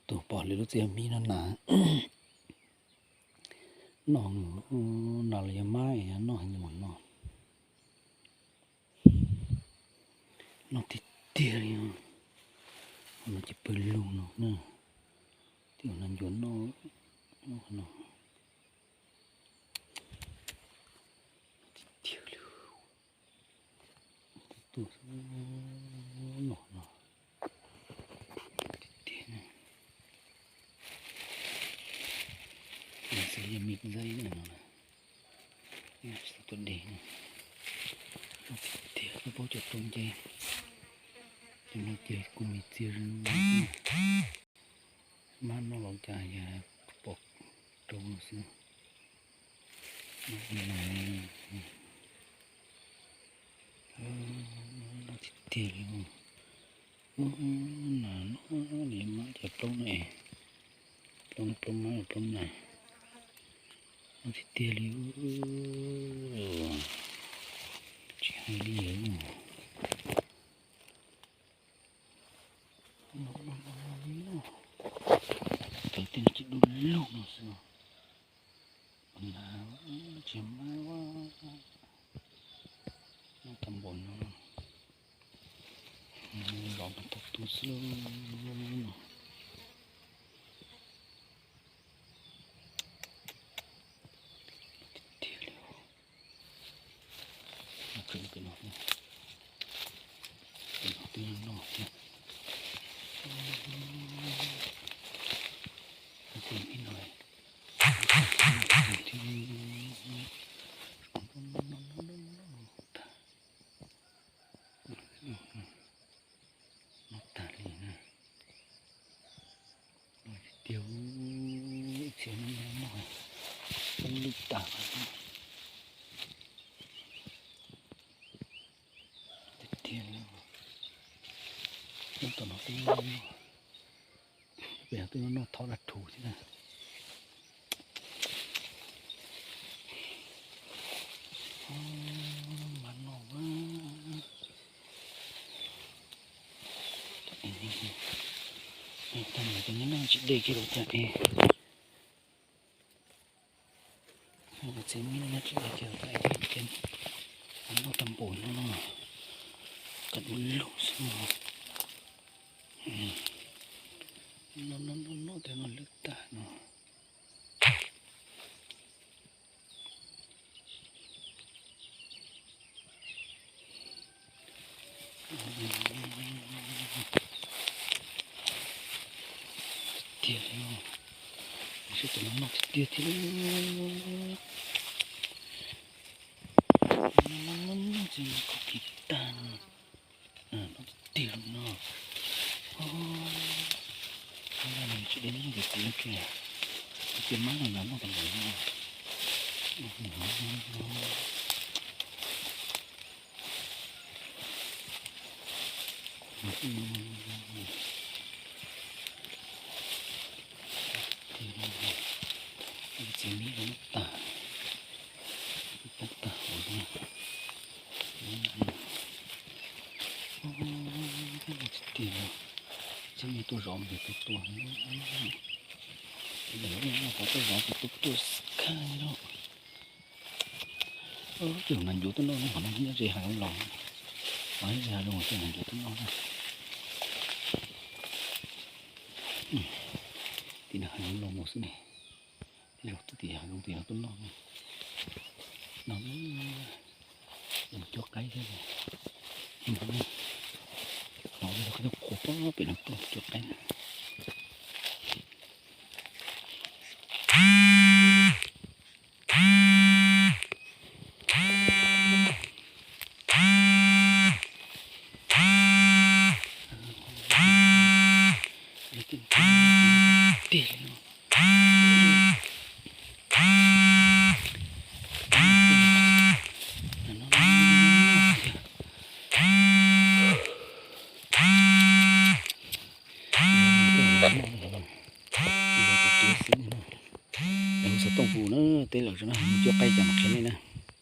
Tus pom lwm lub txiv mis no na, noj, nas los yog mab es noj heev li mas no. Noj tiag tiag li os. Qhov no ces pawg lug no na. Tib ua nas ncuav noj no. Tiag tiag li. Tus no no. Tiag tiag na. Xws li yog mis zaib no na. Tsis tau tuaj de na. Tiag tiag, lub paub cov rau nce. Cov no ces kuv mis txiag zoo. Mab noj los cas yog pom rau xwb. Mab no, tiag tiag li. Ub, nas noj li mab cov plaub no es, plaub no plaub mab plaub nas, noj tiag tiag li. Tsis hais li lawm. Cov tej no tsis dub lug no xwb. Nas tsis mab, noj tag npaum no, zov tau tu xwb. Tiag li. Pem no, pem no twb noj thiab. Tus me no, noj tag li na. Tiag, ib txhia no noj, noj lwj tas. Tiag tiag li. Nyob tom no twb noj, pem no twb noj thov dab rhuv thiab na. Mas no, tag no ces nyob no tsis de kiag lawm cas es. Txiv mis no tsis de kiag lawm cas es, noj tag npaum no, qab dub lug xwb. No no no no, tej no lwj tag no. Tiag li, seb tus no noj tiag tiag thiab. Noj noj noj ces noj khov kis tag no. Noj tiag tiag li no. Noj tsis deb noj tiag tiag li. Tiag mab no noj tag npaum no. Txiv mis no tas, tab tag hauv no. Tiag tiag, txiv mis tuaj zov ces tuaj tuaj, lawv no qhov tuaj zov ces tuaj tuaj khaj li no. Ub, tej zaum nas ncuav tuaj noj ne, qhov no nyob ze hav zoov los, qhov nyob ze hav zoov tej nas ncuav tuaj noj na. Tim no hav zoov los mus xwb ne, tej zaum tuaj tim hav zoov tim no tuaj noj ne. No, cuab qaib thiab. Hnov li qhov qhuav pem no tuaj cuab qaib na. Tiag li no. Xov tooj pus na, teb lawm tso na, mus cuab qaib cas mam qhia nej na.